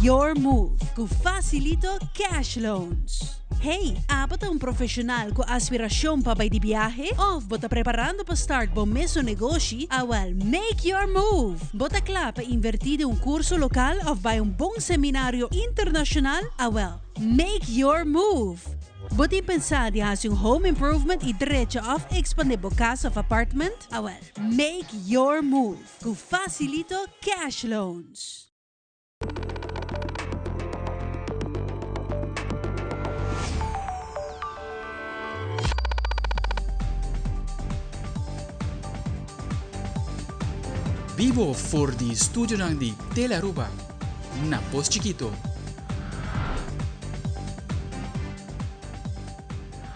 your move ku Facilito Cash Loans. Hey, abo ta un profesional ku aspirashon pa bai di biahe? Of bo ta preparando pa start bo mesun negoshi? Awel, make your move! Bo ta kla pa invertí den un kurso lokal of bai un bon seminario internashonal? Awel, make your move! Bo tin pensá di hasi un home improvement i drecha of ekspandé bo kas of apartment? Awel, make your move ku Facilito Cash Loans! Bibo for di studionan di Telearuba na Pos Chikito.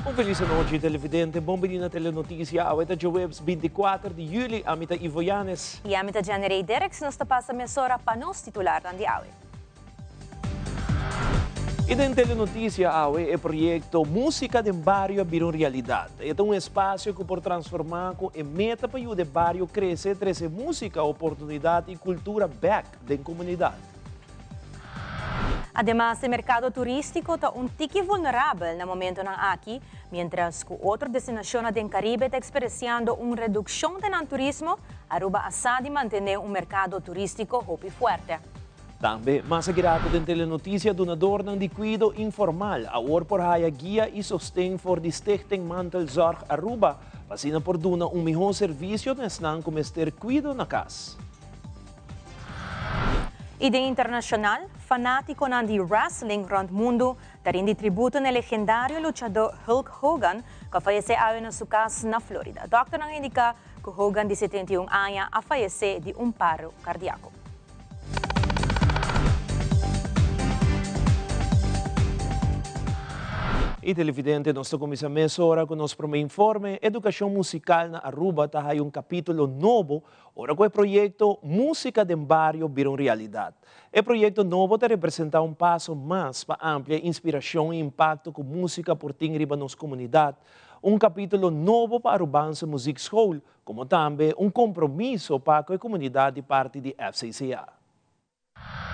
Un felis anochi televidente, bon bini na Telenoticia. Awe ta djaweps 24 di juli, ami ta Ivo Yanes. I ami ta Jenny Rey Derks, nos ta pasa mesora pa nos titularnan di awe. I den Telenoticia awe e proyekto Músika den Bario a bira un realidat. E ta un espasio ku por transformá ku e meta pa yuda e bario krese, trese músika, oportunidat i kultura bèk den komunidat. Ademas e merkado turístiko ta un tiki vulnerabel na momentonan aki, miéntras ku otro destinashonnan den Karibe ta eksperensiando un redukshon den nan turismo, Aruba a sa di mantené un merkado turístiko hopi fuerte. Tambe, mas aki rato den Telenotisia dunadornan di kuido informal awor por haya guia i sosten for di Stichting Mantelzorg Aruba pa asina por duna un mihó servisio na esnan ku mester kuido na kas. I den internashonal, fanátikonan di wrestling rònt mundu ta rindi tributo na e legendario luchadó Hulk Hogan ku a fayesé awe na su kas na Florida. Dòkternan a indiká ku Hogan di 71 aña a fayesé di un paro kardiako. I televidente, nos ta kuminsá mesora ku nos promé informe. Edukashon musikal na Aruba ta haya un kapítulo nobo ora ku e proyekto Músika den Bario bira un realidat. E proyekto nobo ta representá un paso mas pa amplia e inspirashon i impakto ku músika por tin riba nos komunidat. Un kapítulo nobo pa Arubaanse Muziekschool, komo tambe un kompromiso pa ku e komunidat di parti di FCCA.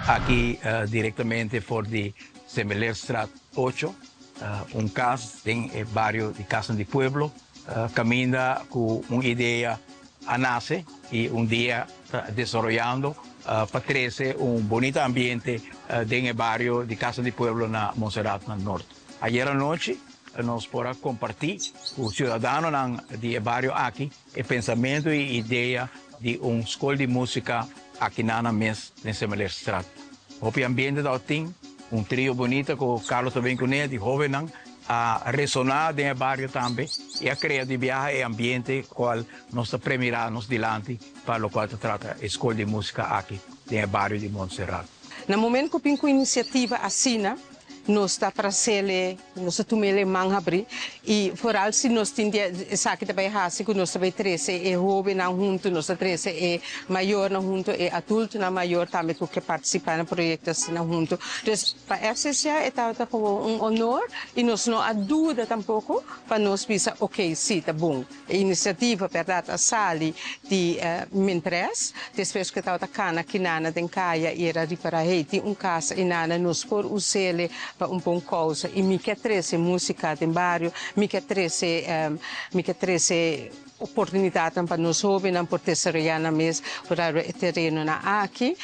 Aki direktamente for di Semeleerstraat ocho, un kas den e bario di Kasan di Pueblo, kaminda ku un idea a nase i un dia ta desaroyando pa trese un bonita ambiente den e bario di Kasan di Pueblo na Monserrat na Nort. Ayer anochi nos por a kompartí ku siudadanonan di e bario aki e pensamentu i idea di un skol di músika aki na nan mes den Semeleerstraat. Hopi ambiente tabatin, un trio bunita ku Carlos ta bin kuné di hóbennan a resoná den e bario tambe i a krea di biaha e ambiente kual nos ta premirá nos dilanti pa lokual ta trata e skol di músika aki den e bario di Montserrat. Na momento ku bin ku inisiativa asina, nos ta tras'el, nos ta tum'el e man habrí i foral si nos tin di esaki ta bai hasi ku nos ta bai trese e hóbennan huntu, nos ta trese e mayornan huntu, e adultonan mayor tambe ku ke partisipá na proyekto asina huntu. Dus pa FCCA e tabata komo un honor i nos no a duda tampoko pa nos bisa ok si ta bon. E inisiativa bèrdat a sali di Minpres, despues ku e tabata kana kinana den kaya i era ripará hey tin un kas einana nos por us'ele pa un bon kousa i mi ke trese músika den bario, mi ke trese mi ke trese oportunidatnan pa nos hóbennan por desaroyá nan mes por aru e terenonan aki.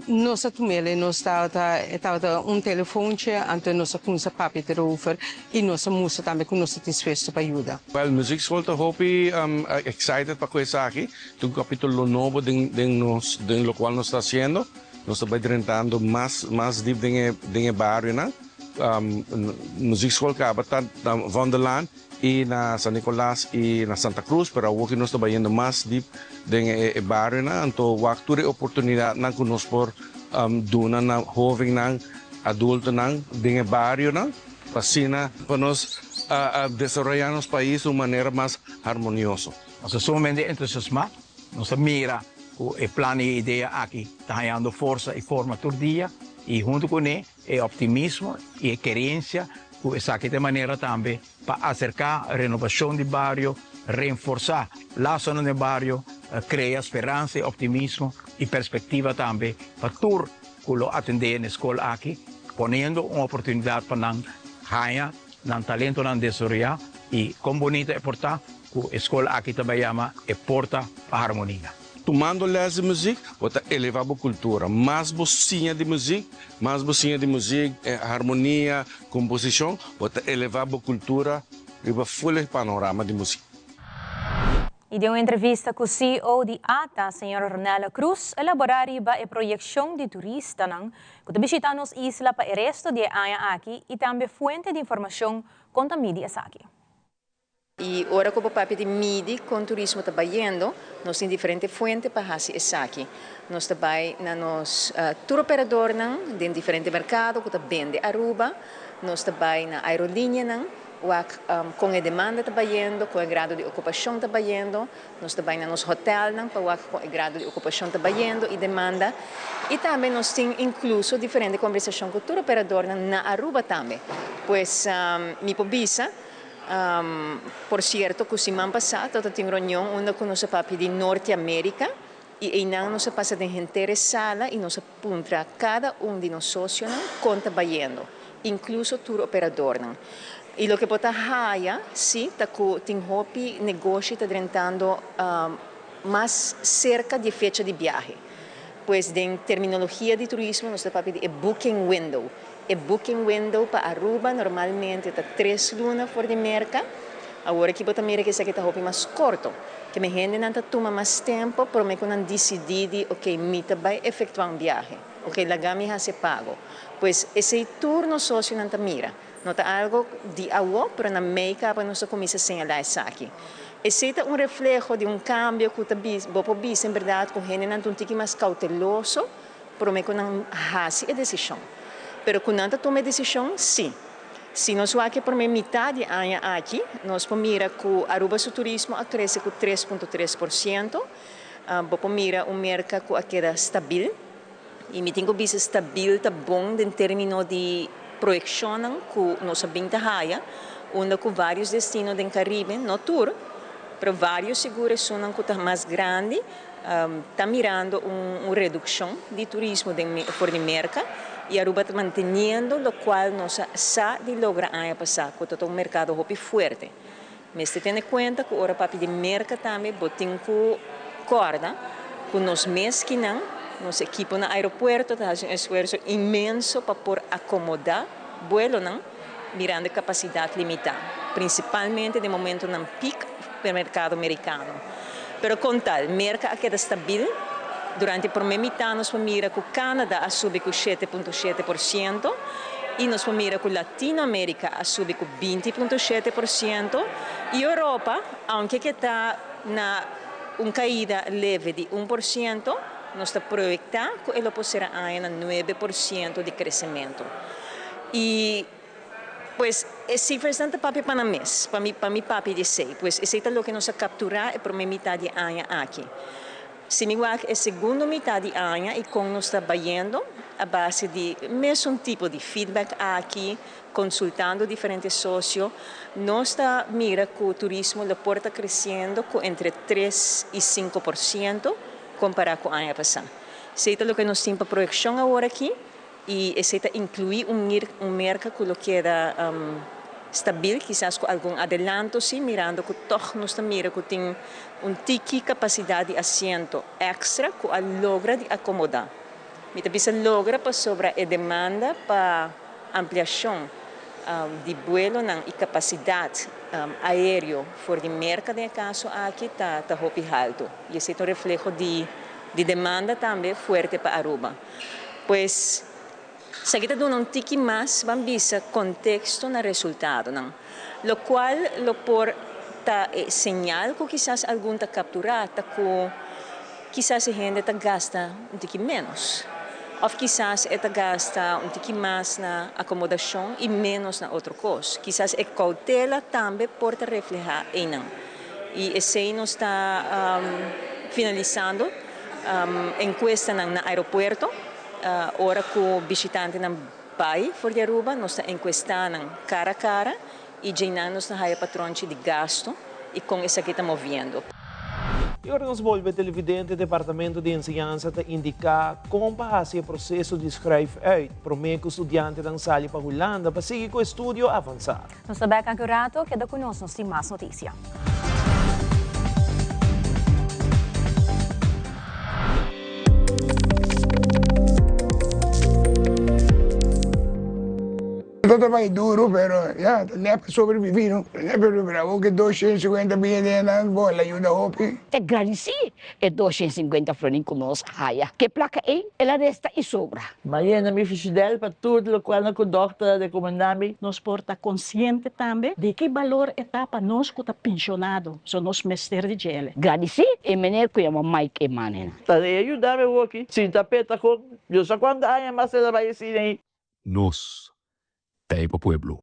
Nos a tum'el e nos tabata e tabata un telefontje anto nos a kumsa papia derover i nos a mustra tambe ku nos ta dispuesto pa yuda. Wel, Muziekschool ta hopi excited pa ku esaki. Ta un capitulo nobo den den nos den locual nos ta haciendo. Nos ta bai drentando mas mas diep den e den e barionan. Muziekschool caba ta na Vondellaan y na San Nicolas y na Santa Cruz, pero awoki nos ta bayendo mas diep den e barionan. Anto wak tur e oportunidadnan ku nos por duna na hovennan, adultonan den e barionan. Pa asina pa nos desaroyá nos pais di un manera mas harmonioso. Nos ta sumamente entusiasmá. Nos ta mira ku e plan i e idea aki ta hañando forsa i forma tur dia i huntu kuné e optimismo i e kerensia ku esaki ta e manera tambe pa aserká renobashon di bario, renforsá lasonan den bario, krea speransa i optimismo i perspektiva tambe pa tur. ku lo atendé na e skol aki, poniendo un oportunidat pa nan haña nan talentonan desaroyá i kon bunita e por ta ku e skol aki ta bai yama E Porta pa Harmonia. Tumando les di muzik, bo ta elevá bo kultura. Mas bo siña di muzik, mas bo siña di muzik, harmonia, komposishon, bo ta elevá bo kultura riba ful e panorama di muzik. Y den un entrevista cu CEO di ata, señor Ronella Cruz, a elabora riba e proyeccion di turistanan cu ta bishita nos isla pa e resto di e aña aki y tambe fuente di informacion con ta midi esaki. Y ora cu bo papia di midi con turismo ta bayendo, nos tin diferente fuente pa haci esaki. Nos ta bay na nos tour operadornan den diferente mercado cu ta bende Aruba, nos ta bay na aerolineanan, Wak kon e demanda ta bayendo, kon e grado di okupashon ta bayendo. Nos ta bai na nos hotèlnan pa wak kon e grado di okupashon ta bayendo i demanda. I tambe nos tin inkluso diferente kombersashon ku tur operadornan na Aruba tambe. Pues mi por bisa, por sierto ku siman pasá tabata tin reunion unda ku nos a papia di Norte Amerika i einan nos a pasa den henter e sala i nos a puntra kada un di nos sosionan kon ta bayendo. Inkluso tur operadornan. I loke bo ta haya si ta ku tin hopi negoshi ta drentando mas serka di e fecha di biahe. Pues den terminologia di turismo nos ta papia di e booking window. E booking window pa Aruba normalmente ta tres luna for di Merka. Awor aki bo ta mira ku esaki ta hopi mas korto. Ke mi hendenan ta tuma mas tempo prome ku nan disidí di oke mi ta bai efektuá un biahe. Ok, laga mi hasi e pago. Pues esei tur nos sosionan ta mira. No ta algo di awo, pero na mei kaba nos a kuminsá señalá esaki. Esei ta un refleho di un kambio ku ta bis, bo por bisa en bèrdat ku hendenan ta un tiki mas kouteloso promé ku nan hasi e desishon. Pero ku nan ta tuma e desishon, sí. Si nos wak e promé mitá di aña aki, nos por mira ku Aruba su turismo a krese ku 3.3%. Bo por mira un merka ku a keda stabil. I mi tin ku bisa stabil ta bon den término di proyekshonnan ku nos a bin ta haya, unda ku vários destino den Karibe, no tur, pero vários sigur esunnan ku ta mas grandi, ta mirando un redukshon di turismo den for di Merka i Aruba ta manteniendo lokual nos a sa di logra aña pasá, ku ta ta un merkado hopi fuerte. Mester tene kuenta ku ora papia di Merka tambe bo tin ku kòrda ku nos mes kinan, nos ekipo na aeropuerto ta hasi un esfuerso inmenso pa por akomodá buelonan mirando e kapasidat limitá, prinsipalmente den momentonan pik pa e merkado merikano. Pero kon tal, Merka a keda stabil. Durante e promé mitá nos por mira ku Kanada a subi ku 7.7% i nos por mira ku Latinoamérika a subi ku 20.7% i Europa, aunke ke ta na un kaida leve di 1%, nos ta proyektá ku e lo por sera aña na 9% di kresementu. I pues e sifrasnan ta papia pa nan mes, pa mi pa mi papia di esei. Pues esei ta loke nos a kapturá e promé mitá di e aña aki. Si mi wak e segundo mitá di aña i kon nos ta bayendo a base di mesun tipo di feedback aki, konsultando diferente sosio, nos ta mira ku turismo lo por ta kresiendo ku entre 3 i 5% kompará ku aña pasá. Esei ta loke nos tin pa proyekshon awor aki i esei ta inkluí un un merka ku lo keda stabil, kisas ku algun adelanto si, mirando ku tòg nos ta mira ku tin un tiki kapasidat di asiento èkstra ku a logra di akomodá. Mi ta bisa logra pasobra e demanda pa ampliashon di buelonan i kapasidat aéreo for di Merka den e kaso aki ta ta hopi haltu i esei ta un refleho di di demanda tambe fuerte pa Aruba. Pues esaki ta duna un tiki mas ban bisa konteksto na resultadonan, lokual lo por ta e señal ku kisas algun ta kapturá ta ku kisas e hende ta gasta un tiki ménos òf kisas e ta gasta un tiki mas na akomodashon i ménos na otro kos. Kisas e koutela tambe por ta reflehá einan i esei nos ta finalisando. Enkuestanan na aeropuerto, Ora ku bishitantenan bai for di Aruba nos ta enkuestá nan kara kara i djeinan nos ta haya patronchi di gastu i kon esaki ta moviendo. Y ora nos bolbe televidente, Departamento di Enseñansa ta indica con pa haci e proceso di schrijf uit prome cu studiantenan sali pa Hulanda pa sigui cu estudio avansa. Nos ta bek aki un rato, keda cu nos, nos tin mas noticia. No ta bai duro pero ya ta nèt pa sobreviví no. Nèt pa sobreviví. Awor ku e 250 biña den nan bo el a yuda hopi. Ta gradisí e 250 florin ku nos haya. Ku e plaka ei el a resta i sobra. M'a yena mi fishidel pa tur lokual ku dòkter a rekomendá mi. Nos por ta konsiente tambe di ki balor e ta pa nos ku ta penshonado, so nos mester di djele. Gradisí e meneer ku yama Mike Emanen. Ta e yuda mi awor-ki sinta peta kon Dios sa kuantu aña mas el a bai asina ei. Nos ta e pa pueblo.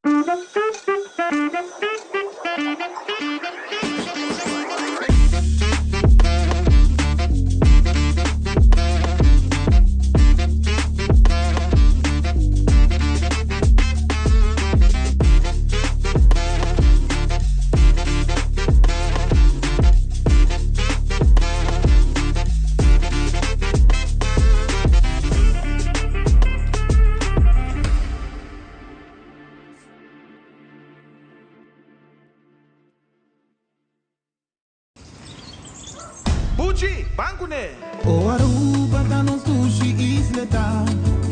Buchi, ban kuné! O Aruba ta nos dushi isleta,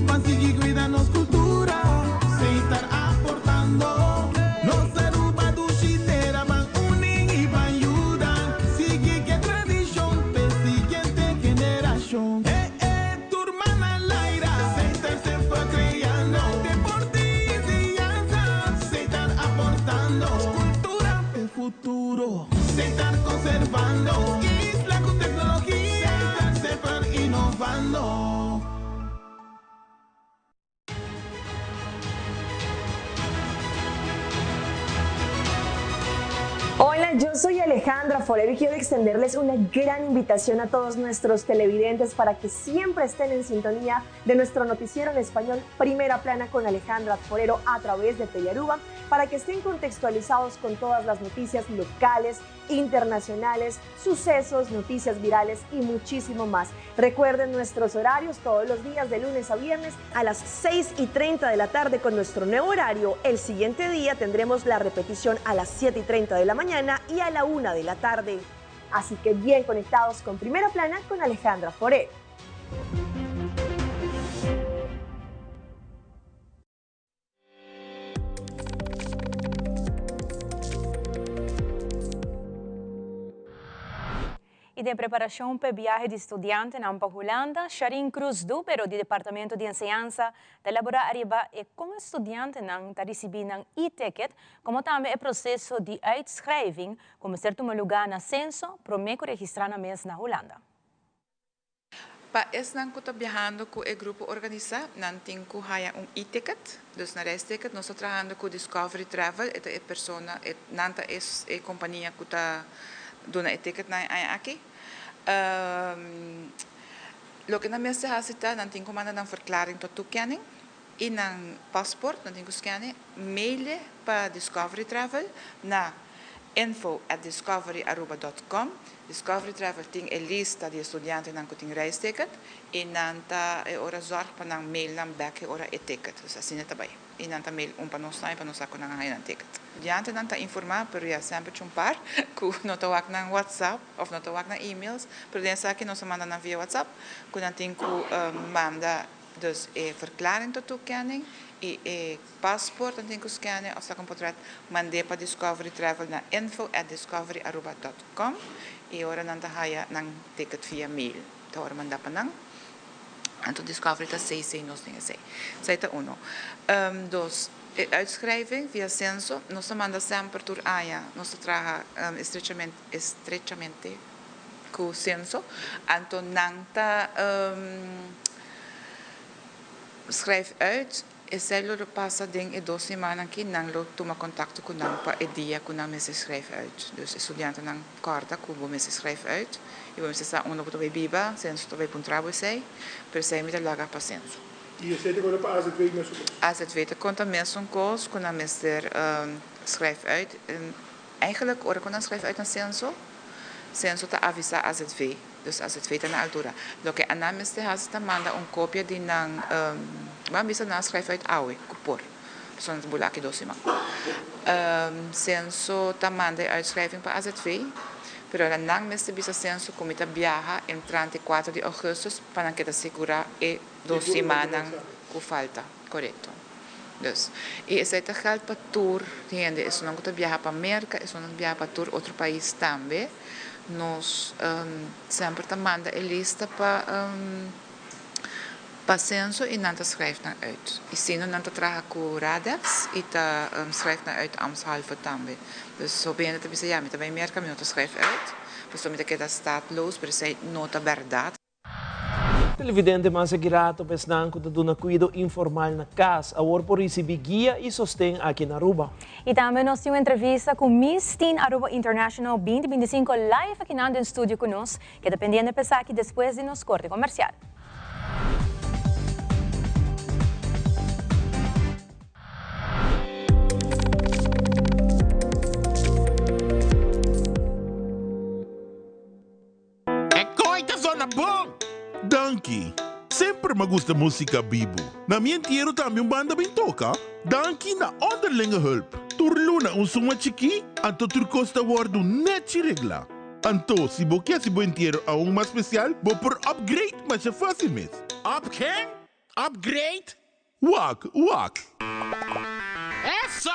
Ban sigui cuida nos cultura, Setar aportando. Nos Aruba dushi tera, Ban uni y ban yuda, Sigui cu e tradicion p'e siguiente generacion. Eh eh, tur man al aire, Setar semper creando. Deporte y enseñanza, Setar aportando. Cultura p'e futuro, Setar conservando. Isla cu tecnologia, Setar semper innovando. Hola, yo soy Alejandra Forero y quiero extenderles una gran invitación a todos nuestros televidentes para que siempre estén en sintonía de nuestro noticiero en español Primera Plana con Alejandra Forero a través de Telearuba, para que estén contextualizados con todas las noticias locales, internacionales, sucesos, noticias virales y muchísimo más. Recuerden nuestros horarios todos los días de lunes a viernes a las 6:30 de la tarde con nuestro nuevo horario. El siguiente día tendremos la repetición a las 7:30 de la mañana y a la 1 de la tarde. Así que bien conectados con Primera Plana con Alejandra Forero. Y den preparacion p'e biahe di studiantenan pa Hulanda, Sharin Cruz Dupero di Departamento di Enseñansa ta elabora ariba e con e studiantenan ta ricibi nan e-ticket como tambe e proceso di uitschrijving cu mester tuma luga na Censo prome cu registra nan mes na Hulanda. Pa esnan ku ta biahando ku e grupo organisá, nan tin ku haña un e-ticket, dus nan reisticket. Nos ta trahando ku Discovery Travel, e ta e persona, e nan ta e e kompania ku ta duna e ticketnan e aña aki. Loke nan mester hasi ta, nan tin ku manda nan verklaring tot toekenning i nan paspoort, nan tin ku scan'e, mail'e pa Discovery Travel na info at discoveryaruba dot com. Discovery Travel tin e lista di e studiantenan ku tin reisticket i nan ta e ora zòrg pa nan mail nan bèk e ora e ticket. Dus asina ta bai. I nan ta mail un pa nos tambe pa nos sa ku nan a haña nan ticket. Studiantenan ta informá pero ya semper un par ku no ta wak nan WhatsApp òf no ta wak nan emails pero den esaki nos a manda nan via WhatsApp ku nan tin ku manda dus e verklaring tot toekenning i e Paspoort nan tin ku scanne of saka un potret mand'é pa Discovery Travel na info at discoveryaruba dot com i ora nan ta haya nan ticket via mail ta ora manda pa nan. Anto Discovery ta cc nos den esei. Esei ta uno. Dos, e uitschrijving via Censo nos ta manda semper tur aña nos ta traha estrechamente ku Censo anto nan ta schrijf uit. Esei lo pasa den e dos simannan aki, nan lo tuma kontakto ku nan pa e dia ku nan mester schrijf uit. Dus e studiantenan kòrda ku bo mester schrijf uit i bo mester sa unda bo ta bai biba, Censo ta bai puntra bo esei, pero esei mi ta laga pa Censo. I esei ta konta pa AZV mesun kos? AZV ta konta mesun kos ku nan mester schrijf uit. Eigenlijk ora ku nan schrijf uit na Censo. Censo ta avisa AZV, dus AZV ta na altura. Loke anan mester hasi ta manda un kopia di nan, ban bisa nan schrijf uit awe ku por, pasobra nan ta bula aki dos siman. Censo ta manda e uitschrijving pa AZV, pero ora nan mester bisa Censo ku mi ta biaha entrante kuater di augustus pa nan keda sigurá e dos simannan ku falta. Korekto. Dus, i esei ta geld pa tur hende, esunnan ku ta biaha pa Merka, esunnan ku ta biaha pa tur otro pais tambe. Nos semper ta manda e lista pa pa Censo i nan ta schrijf nan uit. I sino nan ta traha ku Radex i ta schrijf nan uit ambtshalve tambe. Dus hopi hende ta bisa, ya mi ta bai Merka, mi no ta schrijf uit, pasobra mi ta keda staatloos, pero esei no ta bèrdat. Televidente mas aki rato pa esnan ku ta duna kuido informal na kas awor por risibí guia i sosten aki na Aruba. I tambe nos tin un entrevista ku Miss Teen Aruba International 2025 live akinan den studio ku nos. Keda pendiente pa esaki despues di nos korte komersial. E koe ta zona bon! Danki! Semper m'a gusta musica bibu. Na mi entiero tambe un banda bin toca. Danki na Onderlinge Hulp. Tur luna un suma chikí, anto tur cos ta wordu nechi regla. Anto, si bo ke hasi bo entiero aun mas special, bo por upgrade masha facil mes. Up ken? Upgrade? Wak, wak. Eso!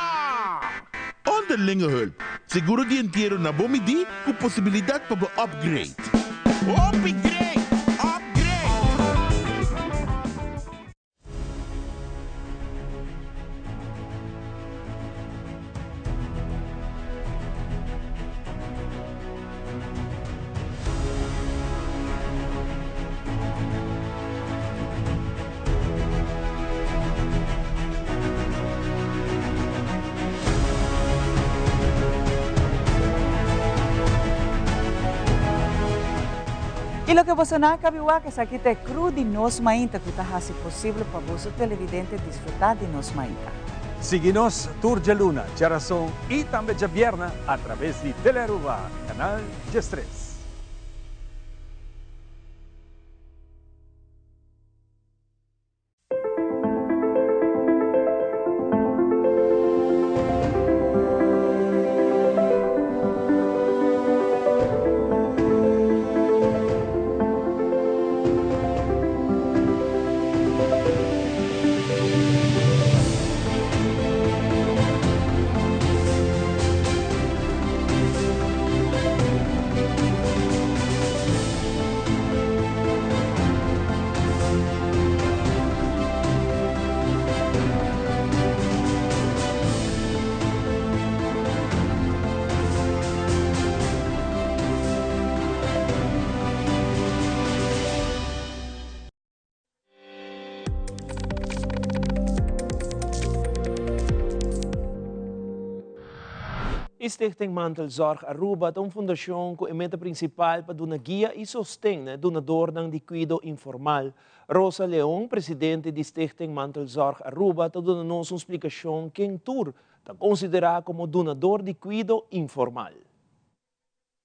Onderlinge hulp, seguro di entiero na bo midí ku posibilidat pa bo upgrade. Hopi great! Upgrade! Y loke boso nan a cabi wak esaki ta e crew di Nos Mainta cu ta haci posible pa boso televidente disfruta di Nos Mainta. Sigui nos tur djaluna, djarason y tambe djabierna a traves di Telearuba, Canal 13. E Stichting Mantelzorg Aruba ta un fundacion cu e meta principal pa duna guia y sosten na e dunadornan di cuido informal. Rosa Leon, presidente di Stichting Mantelzorg Aruba, ta duna nos un splicacion ken tur ta considera como dunador di cuido informal.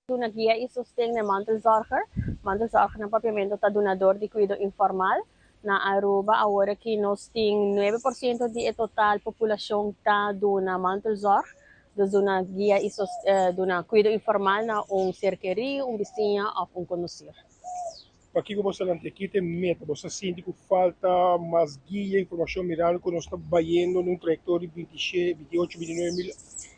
Duna guia i sosten na e mantelzorger. Mantelzorger na papiamentu ta dunador di kuido informal. Na Aruba awor aki nos tin 9% di e total populashon ta duna mantelzorg, dus duna guia i duna kuido informal na un ser kerí, un bisiña òf un konosir. Pakiko bo sa lanta aki ta e meta? Bo sa sinti ku falta mas guia, informashon mirando ku nos ta bayendo na un trayektoria di binti binti ocho, binti nuebe mil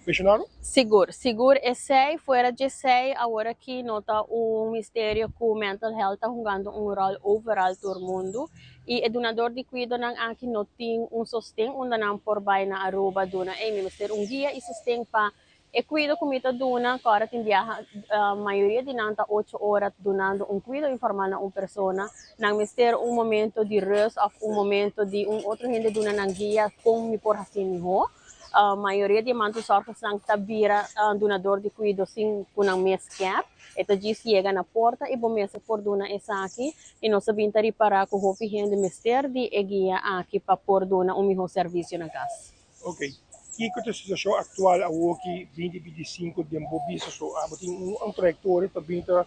penshonado? Sigur, sigur esei. Fuera djesei awor aki no ta un misterio ku mental health ta hungando un ròl overal tur mundu i e dunador di kuidonan aki no tin un sosten unda nan por bai na Aruba duna ey mi mester un guia i sosten pa E kuido ku mi ta duna, ku ora tin biaha, mayoria di nan ta ocho ora dunando un kuido informal na un persona. Nan mester un momento di rust òf un momento di un otro hende duna nan guia kon mi por hasi mihó. Mayoria di e mantelzorgersnan ta bira dunador di kuido sin ku nan mes kier. E ta djis yega na porta i bo mester por duna esaki. I nos a bin ta ripará ku hopi hende mester di e guia aki pa por duna un mihó servisio na kas. Ok. Kiko ta e situashon aktual awoki 2025 den bo bista? So abo tin un trayektoria ta bin ta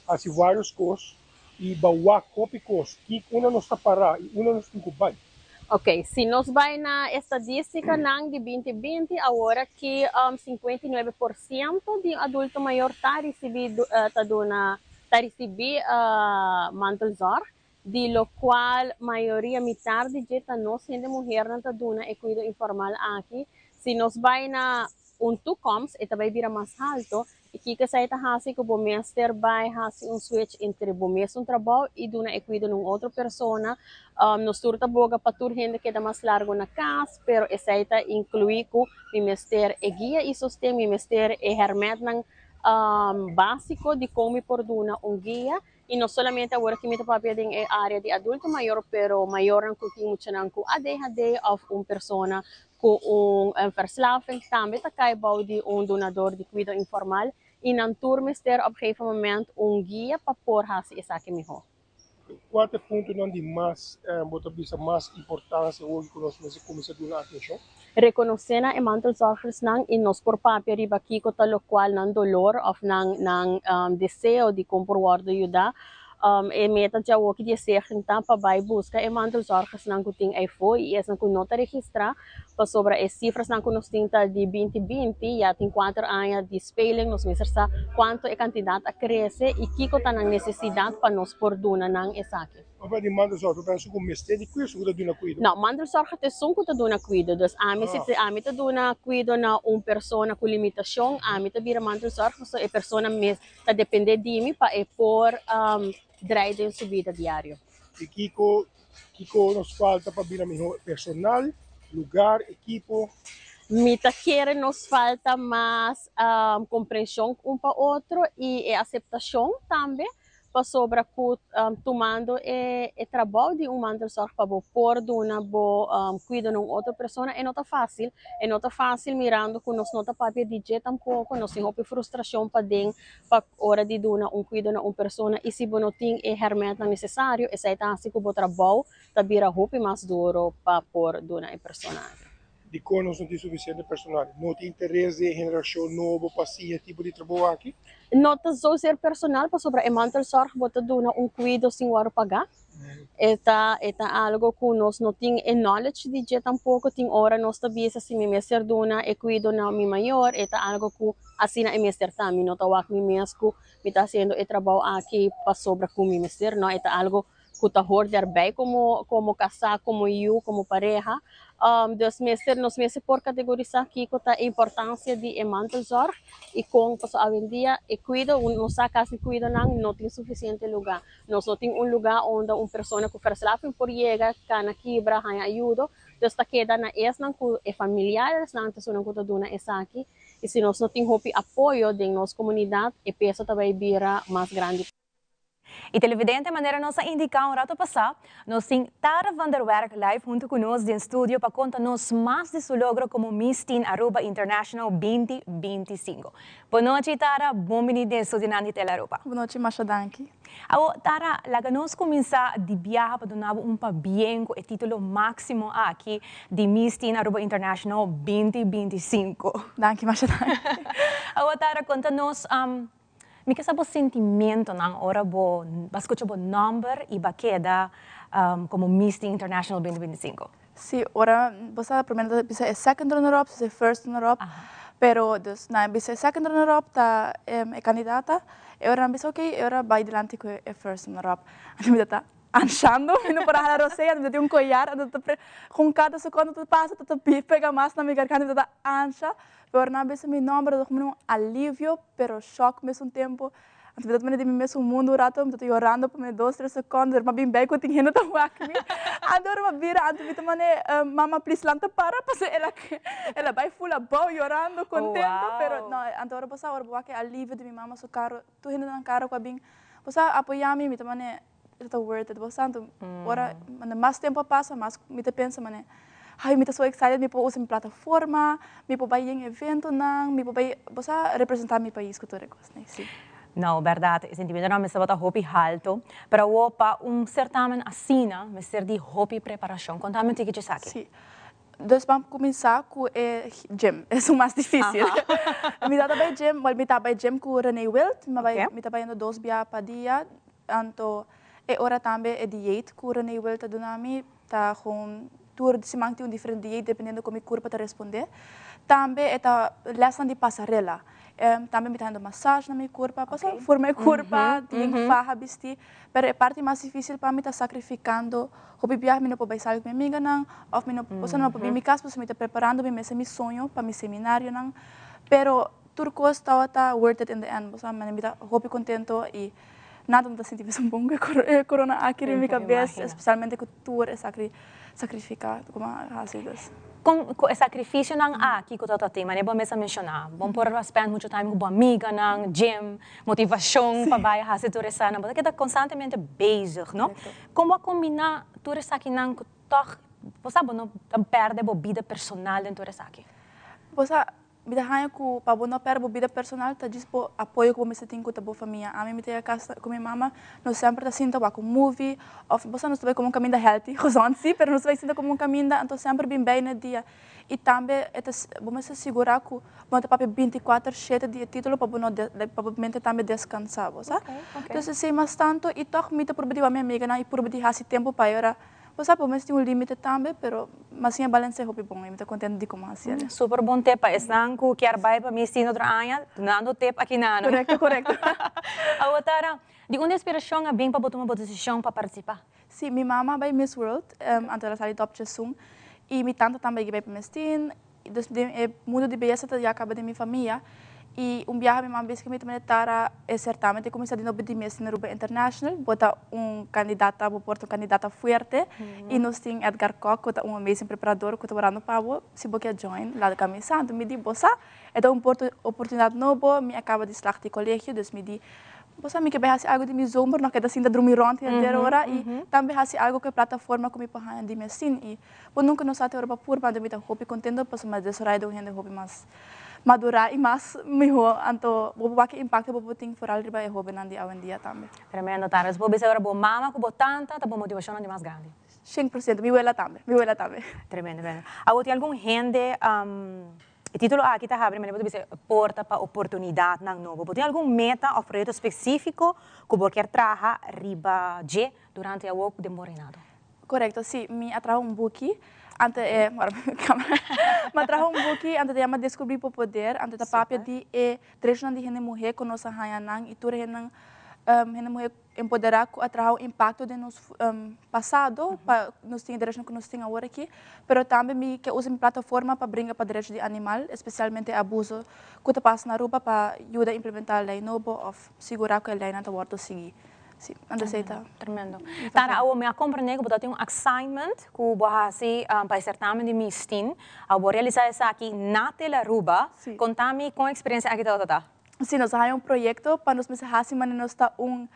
hasi vários kos i bo a wak hopi kos. Kiko unda nos ta pará i unda nos tin ku bai? Ok, si nos bai na estadístikanan di 2020, aworaki 59% di adulto mayor ta risibí ta duna ta risibí mantelzorg, di lokual mayoria mitar di dje ta nos hende muhernan ta duna e kuido informal aki. Si nos bai na un toekomst e ta bai bira mas halto i kiko esei ta hasi ku bo mester bai hasi un switch entre bo mesun trabou i duna e kuido na un otro persona. Nos tur ta boga pa tur hende keda mas largo na kas pero esei ta inkluí ku mi mester e guia i sosten, mi mester e hèrmèntnan básiko di kon mi por duna un guia. I no solamente awor aki mi ta papia den e área di adulto mayor, pero mayornan ku tin muchanan ku ADHD òf un persona ku un verslaving tambe ta kai bou di un dunador di kuido informal i nan tur mester op gegeven moment un guia pa por hasi esaki mihó. Kua ta e puntonan di mas bo ta bisa mas importansia awor ku nos mester kuminsá duna atenshon? Rekonosé nan e mantelzorgersnan i nos por papia riba kiko ta lokual nan dolor òf nan nan deseo di kon por wòrdu yudá. E meta djawoki di e stichting ta pa bai buska e mantelzorgersnan ku tin eifó i esnan ku no ta registrá, pasobra e sifrasnan ku nos tin ta di 2020, ya tin kuater aña di speling, nos mester sa kuantu e kantidat a krese i kiko ta nan nesesidat pa nos por duna nan esaki. Papia di mantelzorg, bo pensa ku mester di kuido, esun ku ta duna kuido? No, mantelzorg ta esun ku ta duna kuido. Dus ami si ami ta duna kuido na un persona ku limitashon, ami ta bira mantelzorg pasobra e persona mes ta depende di mi pa e por drai den su bida diario. I kiko kiko nos falta pa bira mihó? Personal, lugar, ekipo? Mi ta kere nos falta mas komprenshon un pa otro i e aseptashon tambe. Pasobra ku tumando e e trabou di un mantelzorg pa bo por duna bo kuido na un otro persona e no ta fásil. E no ta fásil mirando ku nos no ta papia di dje tampoko, nos tin hopi frustrashon paden pa ora di duna un kuido na un persona i si bo no tin e hèrmèntnan nesesario esei ta hasi ku bo trabou ta bira hopi mas duro pa por duna e persona aki. Dikon nos no tin sufisiente personal? No tin interes di e generashon nobo pa siña e tipo di trabou aki? No ta zozeer personal pasobra e mantelzorg bo ta duna un kuido sin wòrdu pagá. E ta e ta algo ku nos no tin e knowledge di dje tampoko. Tin ora nos ta bisa si mi mester duna e kuido na mi mayor e ta algo ku asina e mester ta. Mi no ta wak mi mes ku mi ta hasiendo e trabou aki pasobra ku mi mester. No, e ta algo ku ta hoort derbij komo komo kasá, komo yu, komo pareha. Dus mester nos mester por kategorisá kiko ta e importansia di e mantelzorg i kon pasobra awendia e kuido nos sa kasi kuidonan no tin sufisiente lugá. Nos no tin un lugá unda un persona ku verslaving por yega kana kibra haña ayudo. Dus ta keda na esnan ku e familiaresnan ta esunnan ku ta duna esaki i si nos no tin hopi apoyo den nos komunidat e peso ta bai bira mas grandi. Y televidente, manera nos a indica un rato pasa, nos tin Tara van der Werk live hunto cu nos den studio pa conta nos mas di su logro como Miss Teen Aruba International 2025. Bon nochi Tara, bon bini den studionan di Telearuba. Bon nochi, masha danki. Awo Tara, laga nos cuminsa di biaha pa duna bo un pabien cu e titulo maximo aki di Miss Teen Aruba International 2025. Danki, masha danki. Awo Tara, conta nos Mi ke sa bo sentimentonan ora bo a skucha bo nòmber i bo a keda komo Miss Teen International 2025. Sí, ora bo sa promé nan ta bisa e second runner up, despues e first runner up, pero dus nan a bisa e second runner up ta e kandidata, e ora nan bisa ok, e ora bai dilanti ku e first runner up. Anto mi ta ta anshando, mi no por a hala rosea, mi ta tin un koyar, anto ta pre kon kada sekondo ta pasa ta ta pega mas na mi garganta, mi ta ta ansha, Pero nan a bisa mi nomber ta como un alivio pero shock mesun tempo. Anto mi ta mira di mi mesun mundo un rato mi ta yorando pa mi dos tres secondo pero mi a bin bay cu tin hende ta wak mi. Anto ora mi a bira anto mi ta mane mama please lanta para pasobra el a el a bay full abao yorando contento pero no anto ora bo sa ora bo wak e alivio di mi mama su caro tur hende nan caro cu a bin bo sa apoya mi mi ta mane e ta worth it bo sa anto ora mas tempo a pasa mas mi ta pensa mane ay mi ta so excited mi por usa mi plataforma mi por bai yen eventonan mi por bai bo sa representa mi pais ku tur e kosnan si. No berdad e sentimentonan mester tabata hopi halto pero awor pa un certamen asina mester di hopi preparacion conta mi un tiki dje esaki. Si. Dus ban cuminsa cu e gym, esun mas dificil. Mi tata bay gym, well mi ta bay gym cu Rene Wild, mi bay mi ta bayendo dos bia pa dia, anto e ora tambe e dieet cu Rene Wild ta duna mi ta gewoon tur siman tin un diferente dieet dependiendo con mi curpa ta responde. Tambe e ta lesnan di pasarela, tambe mi ta hendo massage na mi curpa, pasobra forma e curpa, tin faha bisti. Pero e parti mas dificil pa mi ta sacrificando hopi biaha mi no por bay sali cu mi amiganan of mi no osea no por bin mi cas pasobra mi ta preparando mi mester mi soño pa mi seminarionan pero tur cos tabata worth it in the end bo sa mi ta hopi contento y nada no ta sinti mes un bon cu e corona aki riba mi cabes especialmente cu tur e sacrifica cu mi a haci dus. Con cu e sacrificionan aki cu ta tin manera bo mes a menciona bo por a spend mucho time cu bo amiganan, gym, Motivacion pa bai haci tur esaki, bo ta keda constantemente bezig, no? Con bo a combina tur esakinan cu toch, bo sa, bo no ta perde bo bida personal den tur esaki? Bo sa, mi ta haña cu pa bo no perde bo bida personal ta djis bo apoyo cu bo mester tin cu ta bo famia. Ami mi ta yega cas cu mi mama, nos semper ta sinta wak un movie of bo sa nos ta bai come un caminda healthy, gezond si, pero nos ta bai sinta come un caminda, anto semper bin bay na dia. I tambe e ta bo mester sigurá ku bo no ta papia binti kuater shete di e título pa bo no pa bo mente tambe deskansá, bo sa. Entonces esei mas tantu i tòg mi ta purba di wak mi amiganan i purba di hasi tempu pa e ora, bo sa bo mester tin un límite tambe pero mi a siña balans'é hopi bon i mi ta kontento di komo hasi el. Super bon tip pa esnan ku kier bai pa mi sin otro aña, dunando tip aki na nan. Korekto, korekto. Awor Tara, di unda inspirashon a bin pa bo tuma bo desishon pa partisipá? Sí, mi mama a bai Miss World, anto el a sali top djesun, i mi tanta tambe a bai pa Miss Teen, dus den e mundo di beyesa ta ya kaba den mi famia, i un biaha mi mama bisa ku mi ta manda Tara e sertamen ta kuminsá di nobo di Miss Teen Aruba International, bo ta un kandidata, bo por ta un kandidata fuerte, i nos tin Edgar Kok ku ta un amazing preparador ku ta warando pa bo, si bo ke join laga kamisá, anto mi di bo sa, e ta un oportunidat nobo, mi a kaba di slag di kolegio, dus mi di Bo sa mi ke bai hasi algu di mi zomer, no keda sinta drumi rònt henter ora i tambe hasi algu ku e plataforma ku mi por haña di mi asin i bo nunka no sa te ora pa purba anto mi ta hopi kontento pasobra mi a desaroyá den un hende hopi mas madurá i mas mihó anto bo por wak e impakto bo por tin foral riba e hóbennan di awendia tambe. Tremendo Tara, bo bisa ora bo mama ku bo tanta ta bo motivashonnan di mas grandi. 100%, mi wela tambe, mi wela tambe. Tremendo, tremendo. Awor tin algun hende E título aki ta habri manera bo ta bisa e porta pa oportunidatnan nobo. Bo tin algun meta òf proyekto spesífiko ku bo kier traha riba dje durante awor den bo reinado? Korekto, sí. Mi a traha un buki anto e, ora mi kamera, mi a traha un buki anto ta yama Deskubrí bo poder, anto ta papia di e derechonan di hende muhé ku nos a haña nan i tur hendenan hende muhé Empoderá ku a traha un impakto den nos pasado pa nos tin e derechonan ku nos tin awor aki, pero tambe mi ke usa mi plataforma pa bringa pa derecho di animal, espesialmente e abuso ku ta pasa na Aruba pa yuda implementá lei nobo òf sigurá ku e leinan ta wòrdu sigui. Sí, anto esei ta. Tremendo. Tara, awor mi a komprendé ku bo ta tin un assignment ku bo a hasi pa e sertamen di Miss Teen. Awor bo a realisá esaki na Telaruba. Konta mi kon e eksperensia aki tabata ta. Si nos a haña un proyecto pa nos mester haci manera nos ta un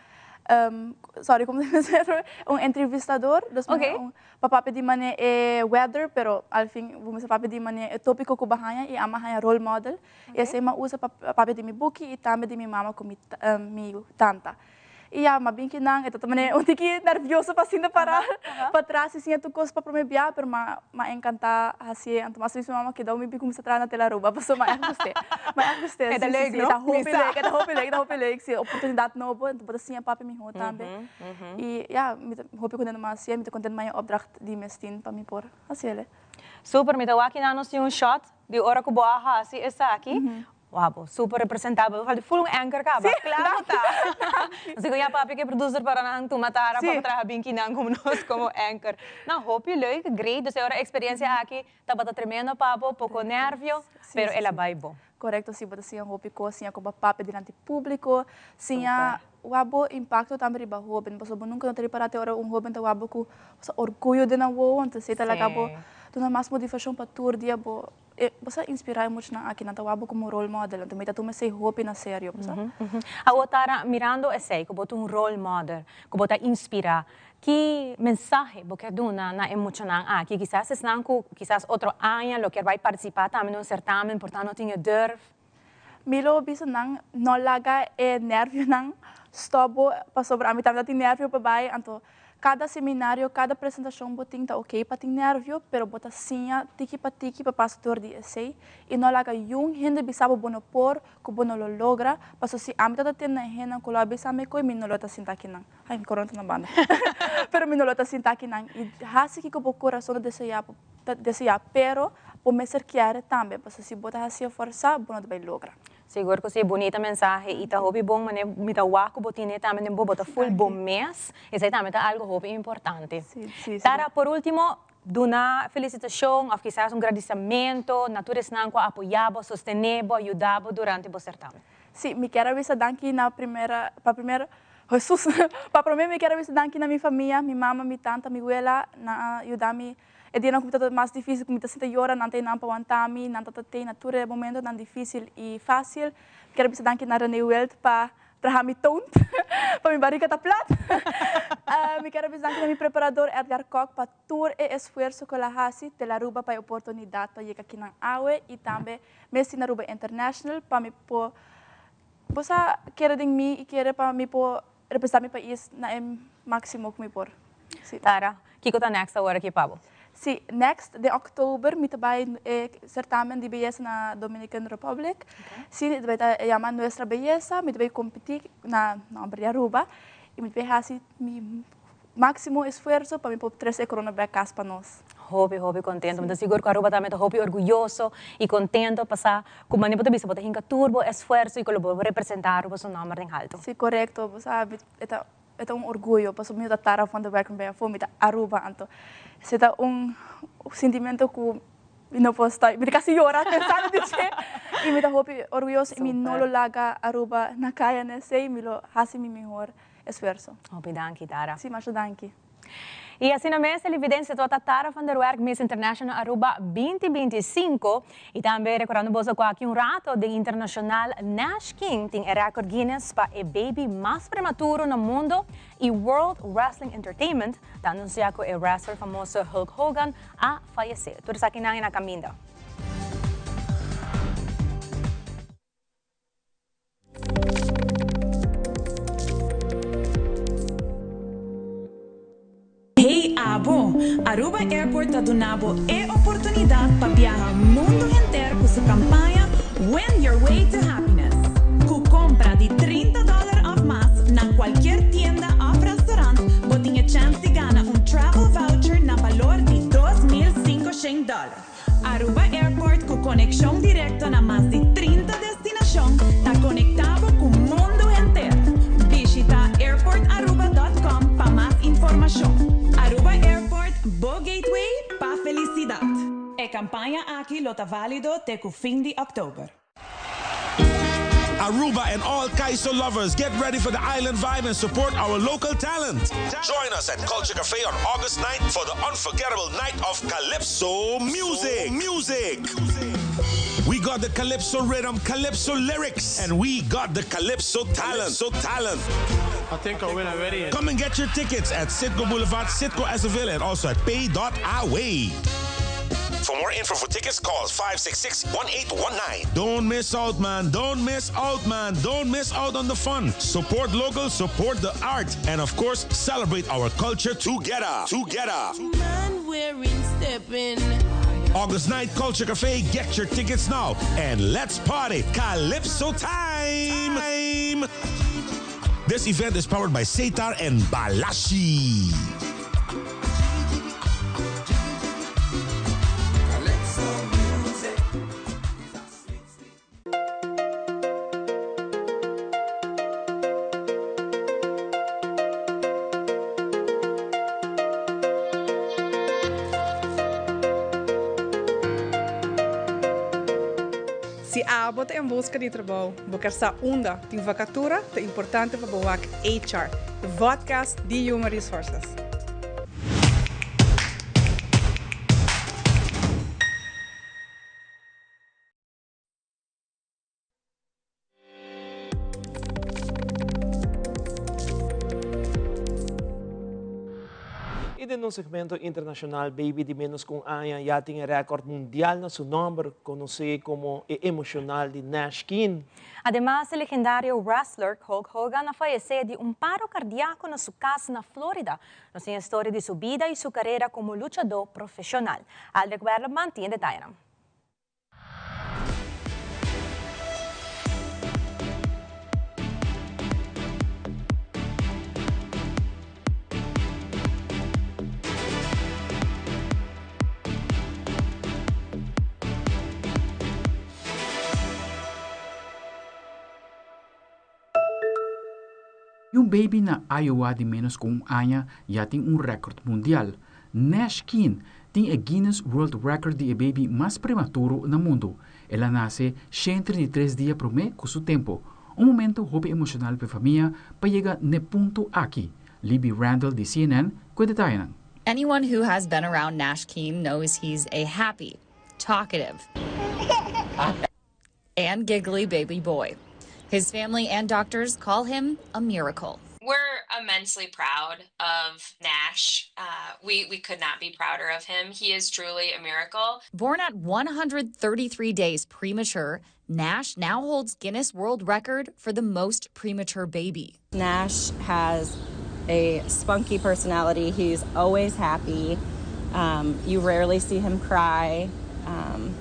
sorry como ta bisa un entrevistador nos mester un pa papia di manera e weather pero al fin bo mester papia di manera e topico cu bo a haña y ami a haña role model y esey mi a usa pa papia di mi buki y tambe di mi mama cu mi tanta. Y ya, m'a bin kinan, e ta manera un tiki nervioso pa sinta para patras y siña tur cos pa prome bia, pero m'a m'a encanta hacié. Anto m'a bisa mi mama keda mi bin cuminsa traha na Telaruba, pasobra m'a echt gust'é. M'a echt gust'é, E ta si, si, leuk, si. no? E ta hopi Mi sa. leuk, e ta hopi leuk, e ta hopi leuk, si. Oportunidad nobo, anto bo ta siña papia mihó tambe. Y ya, mi ta hopi contento m'a hacié, mi ta contento m'a haña opdracht di mes tin pa mi por hacié. Super, mi ta wak kinan nos tin un shot di ora cu bo a haci esaki. Wabo, super representabel. Bo falta full un anchor caba. Sí, Claro danki. ta. Así cu ya papia ke producer para nan tuma tara pa traha bin kinan como nos como anchor. No, hopi leuk, great. Dus e ora experiencia aki tabata tremendo pa bo, poco nervio, pero el a bay bon. Correcto, sí, bo ta siña hopi cos, siña con bo papia dilanti publico, siña wak bo impacto tambe riba hoben, pasobra bo nunca no ta ripara te ora un hoben ta wak bo cu orguyo den nan wowo, entonces ta laga bo duna mas motivacion pa tur dia bo E bo sa inspirá e muchanan aki, nan ta wak bo komo role model, anto mi ta tuma esei hopi na serio, bo sa. Awor Tara, mirando esei ku bo ta un role model, ku bo ta inspirá, ki mensahe bo kier duna na e muchanan aki? Kisas esnan ku kisas otro aña lo kier bai partisipá tambe na un sertamen, por ta no tin e durf. Mi lo bisa nan no laga e nervionan. stop bo pasobra ami tambe ta tin nervio pa bai anto Kada seminario, kada presentashon bo tin ta okey pa tin nervio, pero bo ta siña tiki pa tiki pa pasa dor di esey y no laga yun hende bisa bo bo no por, cu bo no lo logra, paso si ami ta ta tende e hendenan cu lo a bisa mi coy mi no lo ta sinta akinan, ay mi coron ta na banda, pero mi no lo ta sinta akinan y haci kico bo corazon ta desea ta desea, pero bo mester kiere tambe, paso si bo ta haci'e forsa bo no ta bay logra. Sigur cu si, bunita mensahe y ta hopi bon mane mi ta wak cu bo tine tambe den bo, bo ta full bo mes, esey tambe ta algo hopi importante. Tara, por ultimo, duna felicitacion of kisas un gradiciamento na tur esnan cu a apoya bo, sostene bo, a yuda bo durante bo certamen. Si, mi kier a bisa danki na primera, pa primera, Jesus, pa prome mi kier a bisa danki na mi famia, mi mama, mi tanta, mi wela, nan a yuda mi E dianan ku mi ta mas difísil, ku mi ta sinta yora, nan ta einan pa wanta mi, nan ta ta tei na tur e momentonan difísil i fásil. Mi kier a bisa danki na Rene Wild pa traha mi toont, pa mi barika ta plat. Mi kier a bisa danki na mi preparador Edgar Kok pa tur e esfuerso ku el a hasi te Aruba pa e oportunidat pa yega kinan awe i tambe mes tin Aruba International pa mi por bo sa kere den mi i kere pa mi por representá mi pais na e máksimo ku mi por. Sí. Tara, kiko ta next awor aki pa bo? Sí, next den oktober mi ta bai e sertamen di beyesa na Dominican Republic. Sí, e ta bai ta yama Nuestra Belleza, mi ta bai kompetí na nomber di Aruba i mi ta bai hasi mi máksimo esfuerso pa mi por trese e korona bek kas pa nos. Hopi, hopi kontento. Mi ta sigur ku Aruba tambe ta hopi orguyoso i kontento pasá ku manera bo ta bisa bo ta hinka tur bo esfuerso i ku lo bo representá Aruba su nòmber den haltu. Sí, korekto. Bo sa, e ta E ta un orguyo pasobra mi no ta Tara van der Werken bij afó, mi ta Aruba anto. Esei ta un sintimento ku mi no por sta, mi ta kasi yora pensando di dje i mi ta hopi orguyoso i mi no lo laga Aruba na kaya na esei, mi lo hasi mi mihor esfuerso. Hopi danki Tara. Si, masha danki. I asina mes televidensia tabata Tara van der Werk Miss International Aruba 2025 i tambe rekordando boso ku aki un rato den internashonal Nash King tin e rekord Guinness pa e baby mas prematuro na mundo i World Wrestling Entertainment ta anunsia ku e wrestler famoso Hulk Hogan a fayesé. Tur esakinan e na kaminda. Hey abo! Aruba Airport ta duna bo e oportunidad pa biaha mundo henter cu su campaña Win Your Way to Happiness. Cu compra di 30 dollar of mas na cualkier tienda of restaurant bo tin e chance di gana un travel voucher na balor di 2500 dollar. Aruba Airport cu conexion directo na mas di 30 destinacion ta conecta bo cu mundo henter. Bishita airportaruba.com pa mas informacion. Aruba Airport, bo gateway pa felicidad. E campaña aki lo ta valido te cu fin di october. Aruba and all Kaiso lovers, get ready for the island vibe and support our local talent. Join us at Culture Cafe on August 9th for the unforgettable night of Calypso music. Music. We got the Calypso rhythm, Calypso lyrics, and we got the Calypso talent. So talent. I think I win already. Come and get your tickets at Citgo Boulevard, Citgo Azaville, and also at pay.away. For more info for tickets, call 566-1819. Don't miss out, man. Don't miss out, man. Don't miss out on the fun. Support local, support the art, and of course, celebrate our culture together. Together. Man wearing stepping. August 9th, Culture Cafe. Get your tickets now. And let's party. Calypso time. This event is powered by Setar and Balashi. Si abo ta en buska di trabou, bo ker sa unda tin vakatura, ta importante pa bo wak HR, e vodcast di Human Resources. I den nos segmento internacional Baby di menos cu un aña ya tin e record mundial na su nomber, conoci como e emocional di Nash Keen. Ademas e legendario wrestler Hulk Hogan a fayece di un paro cardiaco na su cas na Florida. Nos tin e storia di su bida y su carera como luchador profesional. Aldrich Werleman tin e detayenan. Y un baby na Iowa di menos cu un aña ya tin un record mundial. Nash Keen tin e Guinness World Record di e baby mas prematuro na mundo. El a nace 133 dia prome cu su tempo. Un momento hopi emocional p'e famia pa yega n'e punto aki. Libby Randall di CNN cu e detayenan. Anyone who has been around Nash Keen knows he's a happy, talkative, and giggly baby boy. His family and doctors call him a miracle. We're immensely proud of Nash. Uh, we, we could not be prouder of him. He is truly a miracle. Born at 133 days premature, Nash now holds Guinness World Record for the most premature baby. Nash has a spunky personality. He's always happy. Um, you rarely see him cry. Um,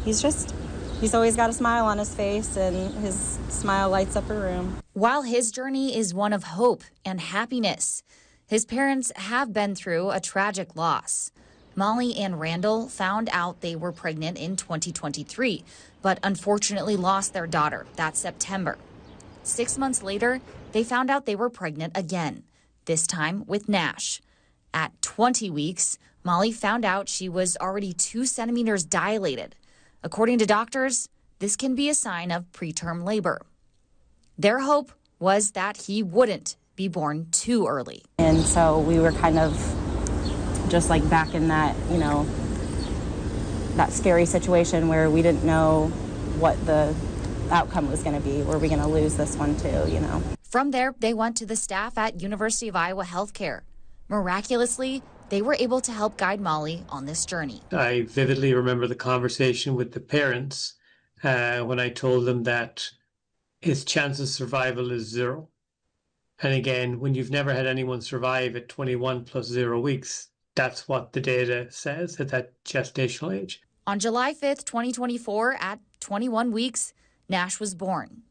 he's just, he's always got a smile on his face, and his smile lights up a room. While his journey is one of hope and happiness, his parents have been through a tragic loss. Molly and Randall found out they were pregnant in 2023, but unfortunately lost their daughter that September. Six months later, they found out they were pregnant again, this time with Nash. At 20 weeks, Molly found out she was already two centimeters dilated. According to doctors, this can be a sign of preterm labor. Their hope was that he wouldn't be born too early. And so we were kind of just like back in that, you know, that scary situation where we didn't know what the outcome was going to be. Were we going to lose this one too, you know? From there, they went to the staff at University of Iowa Healthcare. Miraculously, they were able to help guide Molly on this journey. I vividly remember the conversation with the parents uh, when I told them that his chance of survival is zero. And again, when you've never had anyone survive at 21 plus zero weeks, that's what the data says at that gestational age. On July 5th, 2024, at 21 weeks, Nash was born.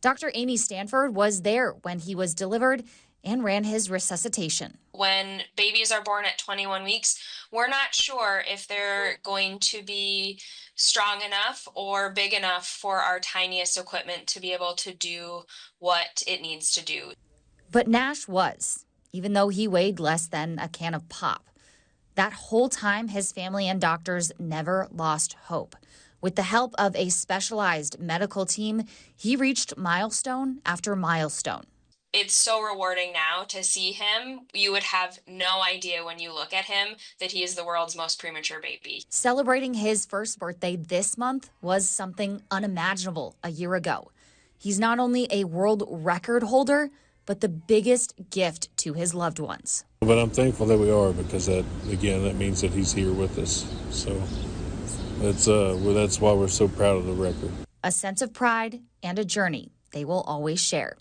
Dr. Amy Stanford was there when he was delivered and ran his resuscitation. When babies are born at 21 weeks, we're not sure if they're going to be strong enough or big enough for our tiniest equipment to be able to do what it needs to do. But Nash was, even though he weighed less than a can of pop. That whole time, his family and doctors never lost hope. With the help of a specialized medical team, he reached milestone after milestone. It's so rewarding now to see him. You would have no idea when you look at him that he is the world's most premature baby. Celebrating his first birthday this month was something unimaginable a year ago. He's not only a world record holder, but the biggest gift to his loved ones. But I'm thankful that we are because that again that means that he's here with us. So that's uh well, that's why we're so proud of the record. A sense of pride and a journey they will always share.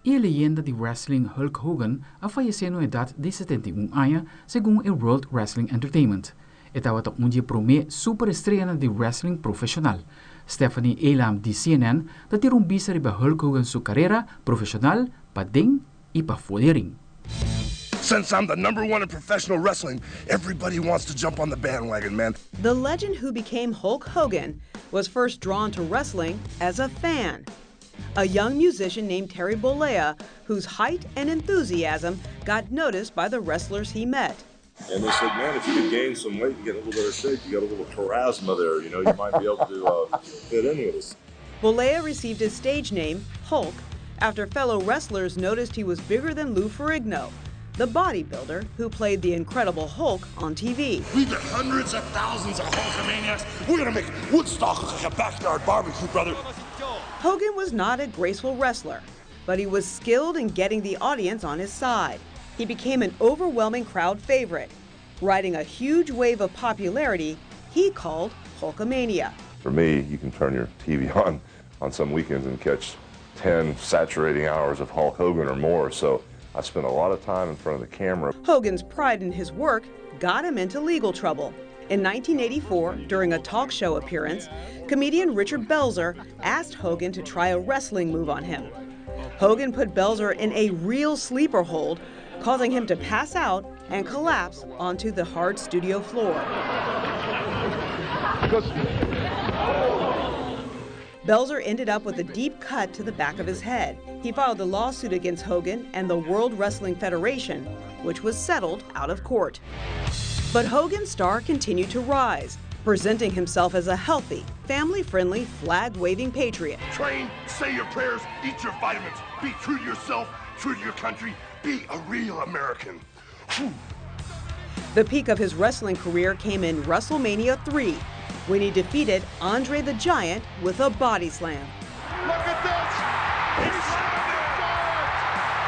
E leyenda di wrestling Hulk Hogan a fayesé na un edat di 71 aña, segun e World Wrestling Entertainment. E tabata un di e promé superestreanan di wrestling profeshonal. Stephanie Elam di CNN ta tira un bista riba Hulk Hogan su karera profeshonal paden i pafó di e ring. Since I'm the number one in professional wrestling, everybody wants to jump on the bandwagon, man. The legend who became Hulk Hogan was first drawn to wrestling as a fan. A young musician named Terry Bollea, whose height and enthusiasm got noticed by the wrestlers he met. And they said, man, if you could gain some weight and get a little better shape, you got a little charisma there. You know, you might be able to uh, fit in with us. Bollea received his stage name, Hulk, after fellow wrestlers noticed he was bigger than Lou Ferrigno, the bodybuilder who played the Incredible Hulk on TV. We've got hundreds of thousands of Hulkamaniacs. We're going to make Woodstock look like a backyard barbecue, brother. Hogan was not a graceful wrestler, but he was skilled in getting the audience on his side. He became an overwhelming crowd favorite, riding a huge wave of popularity he called Hulkamania. For me, you can turn your TV on some weekends and catch 10 saturating hours of Hulk Hogan or more, so I spent a lot of time in front of the camera. Hogan's pride in his work got him into legal trouble. In 1984, during a talk show appearance, comedian Richard Belzer asked Hogan to try a wrestling move on him. Hogan put Belzer in a real sleeper hold, causing him to pass out and collapse onto the hard studio floor. Belzer ended up with a deep cut to the back of his head. He filed a lawsuit against Hogan and the World Wrestling Federation, which was settled out of court. But Hogan's star continued to rise, presenting himself as a healthy, family-friendly, flag-waving patriot. Train, say your prayers, eat your vitamins, be true to yourself, true to your country, be a real American. Whew. The peak of his wrestling career came in WrestleMania 3, when he defeated Andre the Giant with a body slam. Look at this! He slammed the Giant!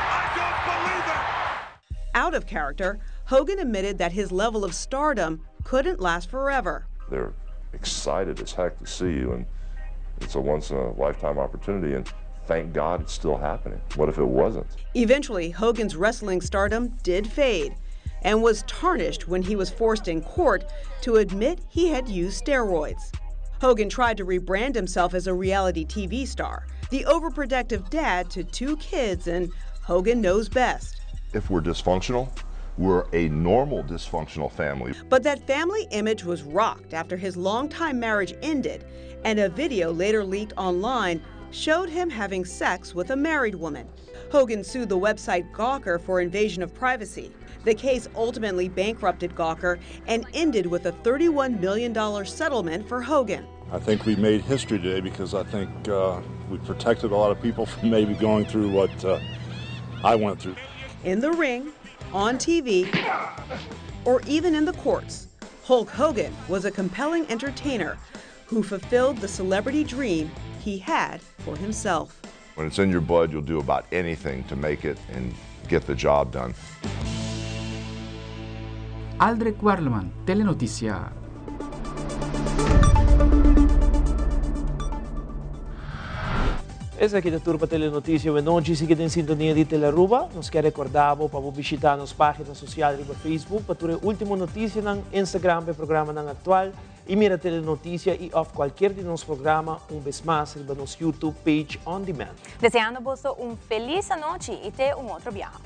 I don't believe it! Out of character, Hogan admitted that his level of stardom couldn't last forever. They're excited as heck to see you, and it's a once-in-a-lifetime opportunity, and thank God it's still happening. What if it wasn't? Eventually, Hogan's wrestling stardom did fade and was tarnished when he was forced in court to admit he had used steroids. Hogan tried to rebrand himself as a reality TV star, the overprotective dad to 2 kids, and Hogan knows best. If we're dysfunctional, we're a normal dysfunctional family. But that family image was rocked after his longtime marriage ended, and a video later leaked online showed him having sex with a married woman. Hogan sued the website Gawker for invasion of privacy. The case ultimately bankrupted Gawker and ended with a $31 million settlement for Hogan. I think we made history today because I think we protected a lot of people from maybe going through what I went through. In the ring, on TV, or even in the courts, Hulk Hogan was a compelling entertainer who fulfilled the celebrity dream he had for himself. When it's in your blood, you'll do about anything to make it and get the job done. Aldrich Werleman, Telenoticia. Esaki ta tur pa Telenoticia Wenochi. Sigui den sintonia di Telearuba. Nos kier recorda bo pa bo bishita nos pagina social riba Facebook pa tur e ultimo noticianan, Instagram pa e programanan actual y mira Telenoticia y of cualkier di nos programa un bes mas riba nos YouTube page on demand. Deseando boso un feliz anochi y te un otro biaha.